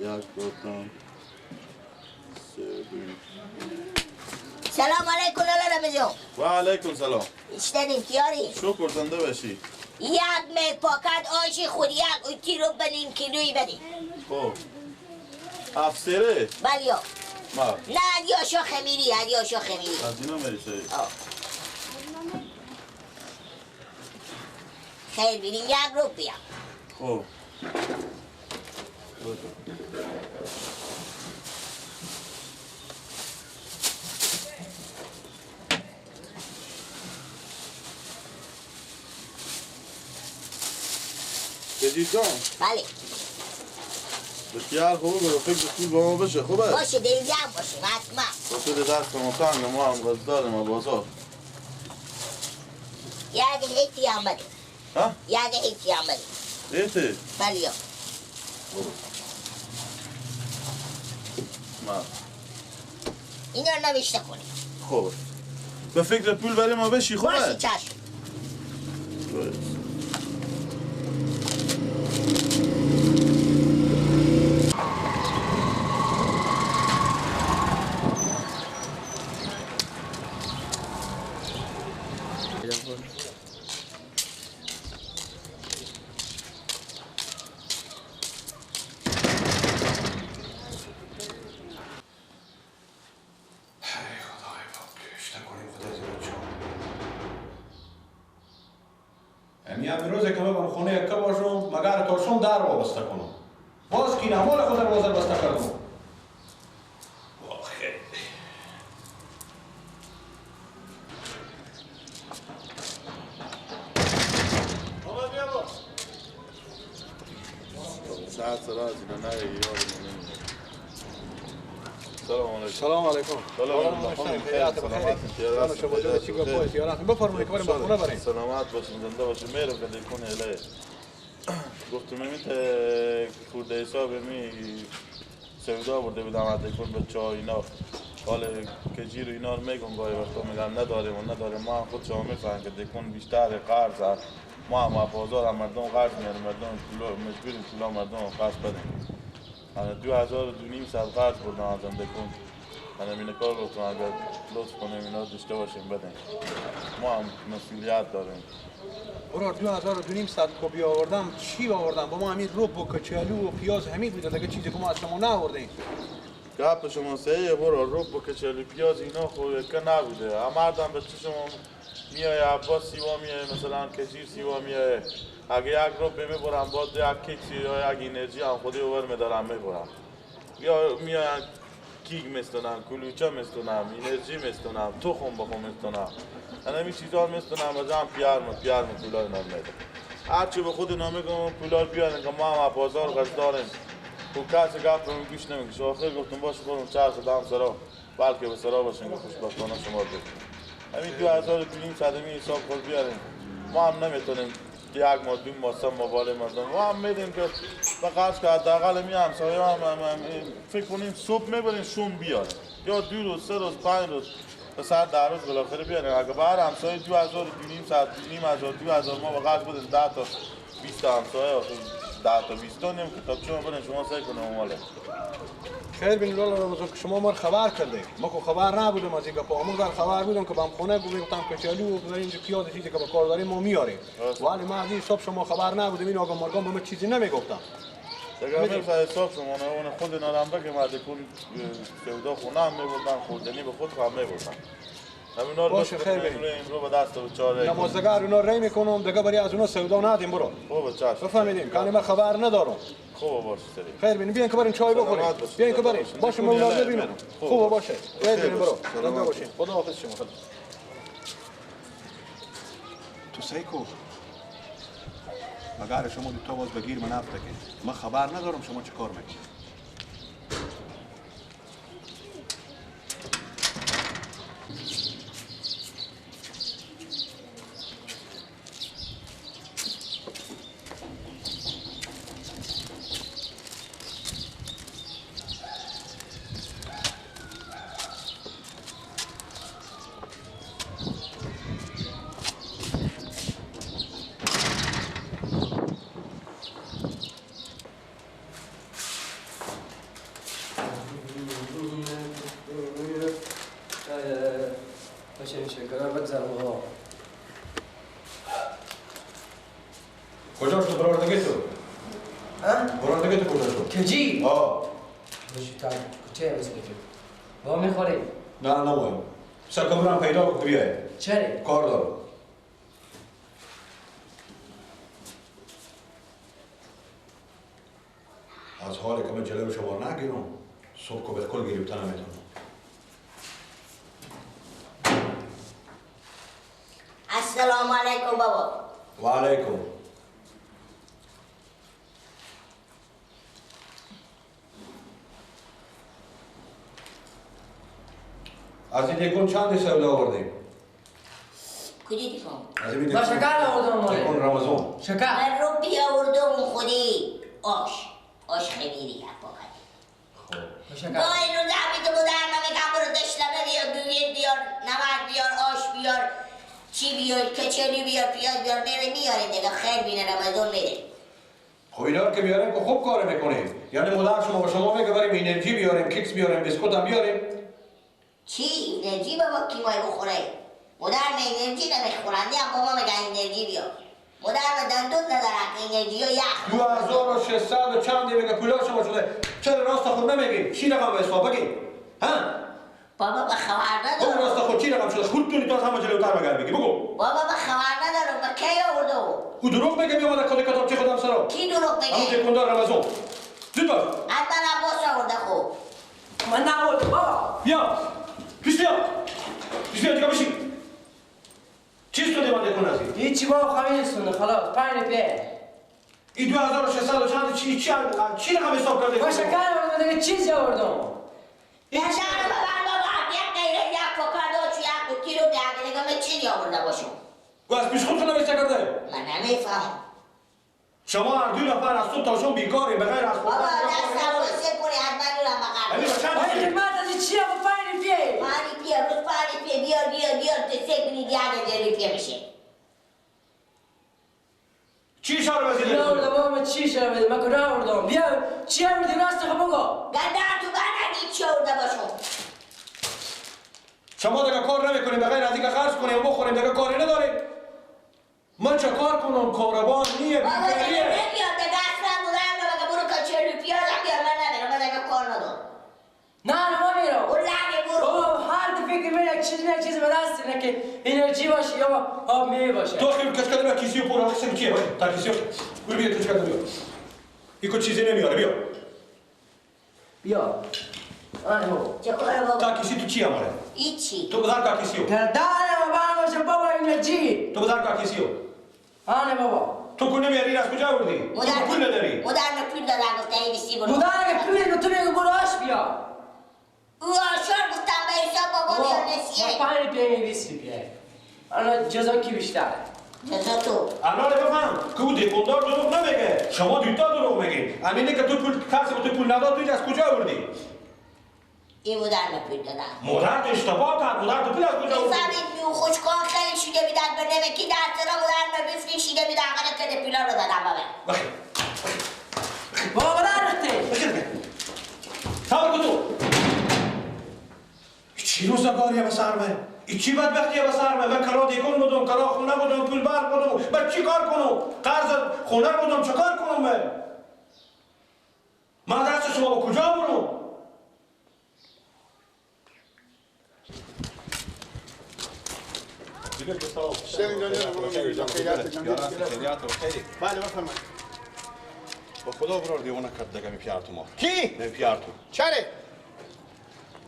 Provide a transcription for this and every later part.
یک دو سه دو. سلام علیکم لالا رمضان. و علیکم سلام. اشتنیم کیاری؟ شکر زنده باشی. یک می پاکت آشی خود یک اوتی رو بنیم کیلویی بدیم. خب افسره؟ بله. ما نه ادیاشا خمیری، ادیاشا خمیری. از اینا میشه. خیر بینیم یک رو بیا. خب جدید جان. بله. بسیار خوبه، فکر پول با ما بشه. خوبه؟ باشه دلگرم باشه حتما. باشه دست ما تنگ ما هم قرض داریم از بازار. یک هیتی هم بده. ها؟ یک هیتی هم بده. هیتی؟ بله. ما اینا رو نوشته کنیم. خوب. به فکر پول برای ما بشی خوبه؟ باشه چشم. سلام علیکم. سلام علیکم. بفرمایید که بریم به خونه بریم. سلامت باشین، زنده باشین. میرم که دیکون الیه. گفتم میت خورده حساب می سودا برده بودم از دیکون به چای اینا. حالا کجیر و اینا رو میگم گاهی وقتا میگم نداریم و نداریم. ما هم خود شما میفهم که دیکون بیشتر قرض هست. ما هم بازار هم مردم قرض میاریم، مردم پولا مجبوریم پولا مردم قرض بدیم. من 2500 قرض بردم از دیکون. من این کار گفتم اگر لطف کنیم اینا داشته باشیم بدیم. ما هم مسئولیت داریم. برار 2500 کپی آوردم، چی آوردم؟ با ما همین رب و کچالو و پیاز همین بوده دیگه، چیزی که ما از شما نآوردیم. گپ شما صحیحه برار، رب و کچالو پیاز اینا خو که نبوده. هم مردم به شما میای عباس سیوا میای، مثلا کجیر سیوا میای. اگه یک رب میبرم بعد یک کیک یا یک انرژی هم خودی اور میدارم میبرم. یا میای کیک میستونم، کلوچه میستونم، انرژی میستونم، تخم بخو میستونم. من همین چیزا میستونم و جمع پیار پولا اینا میدم. هرچی به خود اینا میگم پولا بیارن که ما هم بازار قرض داریم. تو کسی گپ رو گوش نمیکشه. آخر گفتم باشه خودم چرخ دم سرا، بلکه به سرا باشین که خوشبختانه شما بید. همین 2500 می حساب خود بیاریم. ما هم نمیتونیم یک ماه دو ماه سه ماه بالای مردم ما هم میدیم که به قرض که حداقل می همسایه هم فکر کنیم صبح میبریم شوم بیاریم یا 2 روز 3 روز 5 روز به سر 10 روز بالاخره بیاریم. اگه بر همسایه 2500 2500 2000 ما به قرض بدیم 10 تا 20 تا همسایه 10 تا 20 تا نیم کتابچه برین شما سعی کنیم ماله. خیر بین لالا رمضان که شما ما رو خبر کرده. ما که خبر نبودم از این گپا. ما در خبر بودم که بام خونه گفتم کچالو و اینجا پیاز چیزی که به کار داریم ما میاریم. ولی ما از این حساب شما خبر نبودم. این آقا مارگان به ما چیزی نمیگفتم. دیگه من حساب شما نه اون خود اینا هم بگم از کل سودا خونه هم میبردن، خوردنی به خود هم میبردن. همینا رو باشه خیر بریم. رو به دست و چاره. نمازدگر اونا ری میکنم دیگه برای از اونا سودا ندیم برو. خوب چشم. بفهمیدیم که من خبر ندارم. خوب باشه سری. خیر ببین بیاین که بریم چای بخوریم. بیاین که بریم. باشه مولا ببینم. خوب باشه. خیر ببین برو. زنده باشین. خدا حافظ شما. خدا. تو سیکو مگر شما دو تا باز بگیر من افته که من خبر ندارم شما چه کار میکنید. دیگه تو کجا شد؟ کجی؟ آه چه بسکوت؟ با میخوری؟ نه نه مهم. سکمورم پیدا کن بیای. چرا؟ کار دارم. از حال که من جلوی شما نگیرم صبح که بالکل گرفتن نمیتونم. السلام علیکم بابا. و علیکم. از این دیکون چند سودا آوردیم؟ کدی دیکون؟ از این دیکون با شکر آوردم. دیکون رمضان. شکر. من روپی آوردم خودی آش خمیری پاکت. خب. با اینو زحمت بودم من میگم برو دشلمه بیار، گوگرد بیار، نمک بیار، آش بیار، چی بیار، کچلی بیار، پیاز بیار، میره میاره دیگه خیر بینه رمضان میره. خب اینا رو که بیاریم که خوب کار میکنیم. یعنی مادر شما با شما میگه بریم انرژی بیاریم، کیکس بیاریم، بیسکوت هم بیاریم. چی؟ انرژی بابا کی مای بخوره؟ مادر من انرژی نمیخورنده هم بابا میگه انرژی بیار. مادر من دندون نداره که انرژی ها یخ. 2600 و چند میگه پولا شما شده. چرا راست خود نمیگی؟ چی رقم به حساب بگی؟ ها؟ بابا با خبر ندارم. بگو راست خود چی رقم شده؟ خودتونی تو از همه جلوتر مگر بگی. بگو. بابا با خبر ندارم. با کی آورده او؟ دروغ میگه میومد کد کتابچه خودم سرا. کی دروغ میگه؟ همون تکوندار رمضان. زود باش. حتما عباس آورده خب. من نآورده بابا. بیا. پیش بیا. پیش بیا دیگه بشین. چیز تو دیوان دکون هستی؟ هیچی بابا خمیر سونه خلاص 5 روپیه. این 2600 و چند چی رقم حساب کرده؟ با شکر آوردم دیگه چیزی آوردم. یا شهر بابا یک غیره یک پاکارد و یک قوطی رو بیاده دیگه من چیزی آورده باشم. و از پیش خودتون نوشته کرده؟ من نمیفهم. شما هر دو نفر از صبح تا شام بیکارین به غیر از خود. بابا دست سواسه کنی حتما اونم بغل. آره خدمت از چیه؟ با 5 روپیه. 5 روپیه روز 5 روپیه بیار بیار بیار تو سه کنی دیگه روپیه میشه. چی اشاره وزیر؟ بیا آوردم بابا من چی اشاره وزیر؟ من کجا آوردم؟ بیا چی آوردی راست خب بگو. گندم تو بردی چی آورده باشم؟ شما دیگه کار نمیکنیم به غیر از اینکه خرج کنیم و بخوریم دیگه کاری نداریم. من چه کار کنم؟ کاروان نیه بیکاریه. بابا نمیاد دیگه اصلا بودم رو برو کچلو پیاز بیار من نمیرم من دیگه کار ندارم. نه نه ما میرم. اون لعنه برو. بابا هر دفعه که میره چیز نه چیز به دست نه که انرژی باشه یا آب میوه باشه. تو خیلی کش کردم کیسیو پور آخه کیه؟ تا کیسیو برو بیا کش کردم بیا. ایکو چیزی نمیاره بیا. بیا. آره بابا. چه کاره بابا؟ تا کیسی تو چی اماره؟ هیچی. تو بذار کا کیسیو. گردن بابا باشه بابا انرژی. تو بذار کا کیسیو. آره بابا. تو کو نمیاری از کجا آوردی؟ تو پول نداری. مادر پول دادن گفته این بیسی برو. مادر اگه پول تو میگه برو آش بیا. او آشار گفتم به حساب بابا بیار نسیه. 5 روپیه 20 روپیه. الان جزا کی بیشتره؟ جزا تو. الان بفهم که او دکاندار دروغ نمیگه. شما دوتا دروغ میگی. امینه که تو پول کسی به تو پول نداد تو از کجا آوردی؟ این مادر پول دادن. مادر تو اشتباه کرد. مادر تو پول از کجا آوردی؟ میفهمید میو خوشکار خیلی شیده میدن به نمکی در سرا مادر من شیده میدن آقا که پولا رو دادم بابا. بخیر. بابا نرفته. بخیر. صبر کن تو. چی روزگاریه به سر من؟ چی بدبختیه به سر من؟ من کرا دیکون بودم، کرا خونه بودم، پول برق بودم، من چی کار کنم؟ قرض خونه بودم، چه کار کنم من؟ من دست شما به کجا برم؟ بله بفرمایید. با خدا برار دیوانه کرد دیگه می پیار تو ما. کی؟ می پیار تو. چرا؟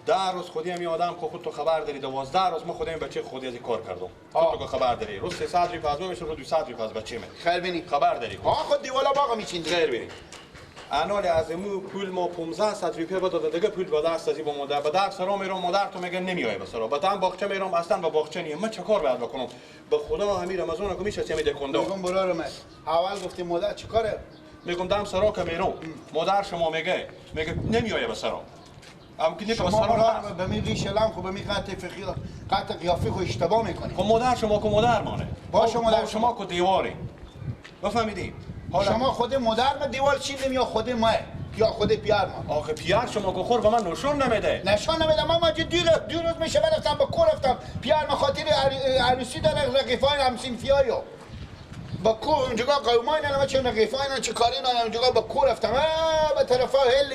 10 روز خودی هم آدم که خود تو خبر داری 12 روز ما خودم بچه خودی از کار کردم. خود تو خبر داری. روز 300 روپیه از ما میشه، روز 200 روپیه از بچه من. خیر بینی. خبر داری. خود دیوالا باغ میچیندی. خیر بینی. انال از مو پول ما 1500 روپیه داده دیگه پول به دست از با مادر به درس را میرم مادر تو میگه نمیای به سرا به تن باغچه میرم اصلا به باغچه نیم من چه کار باید بکنم به خدا همین رمضان که میشه چه میده میگم برو من اول گفتی مادر چیکاره میگم دم سرا که میرم مادر شما میگه نمیای به سرا ام که شما به می ریش لم خو به می قطع فقی قطع قیافه خو اشتباه میکنی خب مادر شما که مادر مانه باشه مادر شما که دیواری بفهمیدی شما خود مادر ما دیوار چیدیم یا خود ما یا خود پیار ما آخه پیار شما که خور به من نشون نمیده نشون نمیده ما دو روز میشه رفتم با کور رفتم پیار ما خاطر عروسی داره رقیفای همسینفیایو با کو اونجا قومای نه چه نقیفای نه چه کاری نه اونجا با کو رفتم به طرفا هل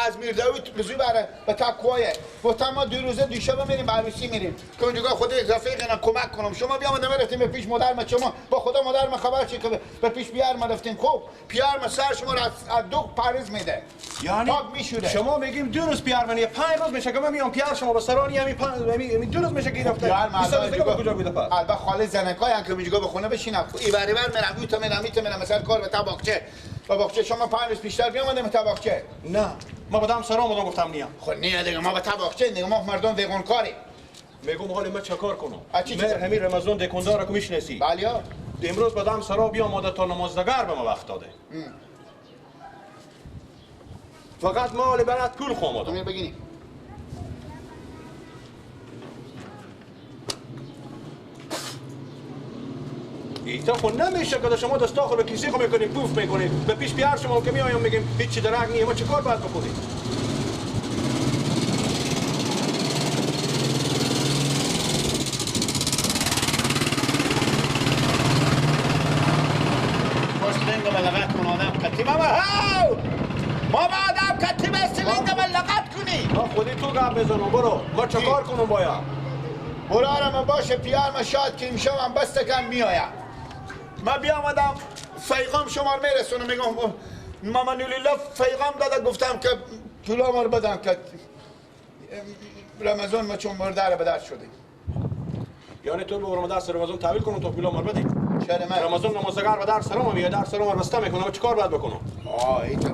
از میرداوت بزوی بره به تکوایه گفتم ما دو روزه دیشب میریم عروسی میریم که اونجا خود رفیق اینا کمک کنم شما بیام رفتیم به پیش مادر ما شما با خدا مادر ما خبر چه که به پیش پیار ما رفتیم. خب پیار ما سر شما را از دو پریز میده یعنی پاک میشوره. شما میگیم دو روز پیار منی 5 روز میشه که من میام پیار شما با سرانی همین دو روز میشه که رفته پیار ما کجا بوده پس البته خاله زنکای هم که میگه به خونه بشینم ای بر میرم یوتا میرم میتونم میرم مثلا کار به تباقچه با باغچه شما 5 روز پیشتر بیامدیم تباقچه. نه ما با دم سرام بودم گفتم نیم. خب نه دیگه ما با تباقچه دیگه ما مردم وگان کاری. میگم حالا من چه کار کنم؟ من همین رمضان دکاندار رو میشناسی. بله. امروز با دم سرا بیامده تا نمازدگر به ما وقت داده. فقط مال برات پول خوامدم. بگینی. ایتا خو نمیشه که شما دستا خو به کیسه خو میکنیم پوف میکنیم به پیش پیار شما که میایم میگیم هیچ درک نیه ما چه کار باید بکنیم؟ خوش لنگ ملغت کن آدم کتی ماما هاو ما آدم کتی بس لنگ ملغت کنی ما خودی تو گپ بزنم برو ما چه کار کنم باید برو آرام باشه پیار ما شاد که امشب هم بس تکن میایم. من بیامدم فیغام شما رو میرسونم میگم ماما نولیلا فیغام داده گفتم که پولا ما رو بدن که رمضان ما چون مرده رو به دست شده. یعنی تو ببرم درس رمضان تحویل کنم تا پولا ما رو بدی؟ چرا من رمضان نمازگر به درس رام میاد درس رام رسته میکنم چیکار باید بکنم؟ آه ایتا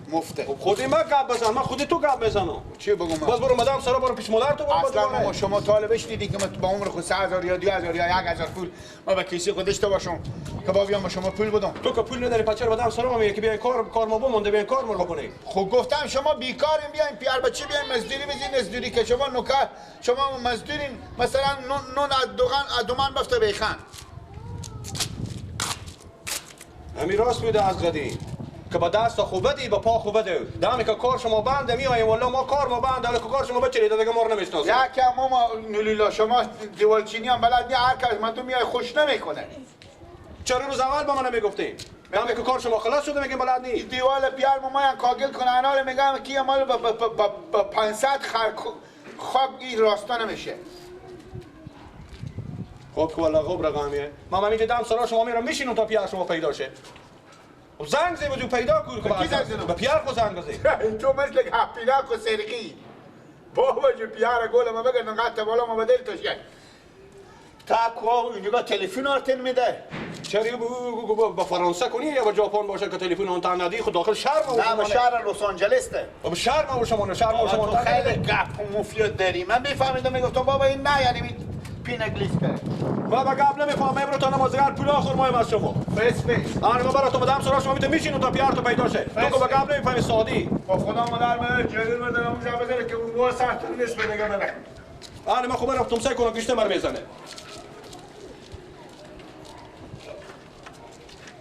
مفته. خب خودی من گپ بزن من خودی تو گپ بزنم. چی بگم؟ باز برو مدام سرا برو پیش مادر تو برو. اصلا ما شما طالبش دیدی که ما با عمر خود 3000 یا 2000 یا 1000 پول ما به کیسه خودش تو باشم که با بیام با شما پول بدم. تو که پول نداری پس چرا مدام سرا میگه که بیای کار ما بمونده بیای کار ما بکنی؟ خب گفتم شما بیکارین بیاین پیار بچه بیاین مزدوری بزین مزدوری که شما نوکر شما مزدورین مثلا نون از دوغان از دومان بفته بیخن. همین راست میده از قدیم که با دست خوب بدی با پا خوب بده دمی که کار شما بنده میایم والله ما کار ما بنده ولی که کار شما بچرید دیگه ما رو نمیشناسیم. یکم ما نولیلا شما دیوالچینی هم بلد نی هر کس من تو میای خوش نمیکنه. چرا روز اول با من نمیگفتیم؟ دمی که کار شما خلاص شده میگیم بلد نی. دیوال پیار ما میان کاگل کنه انال میگم کی مال با 500 خر خاک این راستا نمیشه. خب که والله خوب رقمیه. من همینجا دم سرا شما میرم میشینم تا پیار شما پیدا شه. خب زنگ زی بودو پیدا کن که به پیار خو زنگ بزنی. تو مثل هپیلاک و سرقی بابا جو پیار گل ما بگردن قطع بالا ما بدل توش تا کو اونجا تلفن آرتن میده. چرا با فرانسه کنی یا با ژاپن باشه که تلفن اون تا ندی خود داخل شهر ما نه با شهر لس آنجلس ده. با شهر ما شما شهر ما شما خیلی گپ و مفید داری. من میفهمیدم میگفتم بابا این نه یعنی پینگلیسته. بابا گپ نمیفهمم امروز تا نمازگر پول آخر مایم از شما. فس فس. آره ما برای تو بدم سرا شما میته میشینم تا پیار تو پیدا شه. تو که با گپ نمیفهمی سادی. با خدا مادر من جریر بدم اون جا بزنه که اون سر تو نصف دیگه بره. آره من خب رفتم سعی کنم کشته مر میزنه.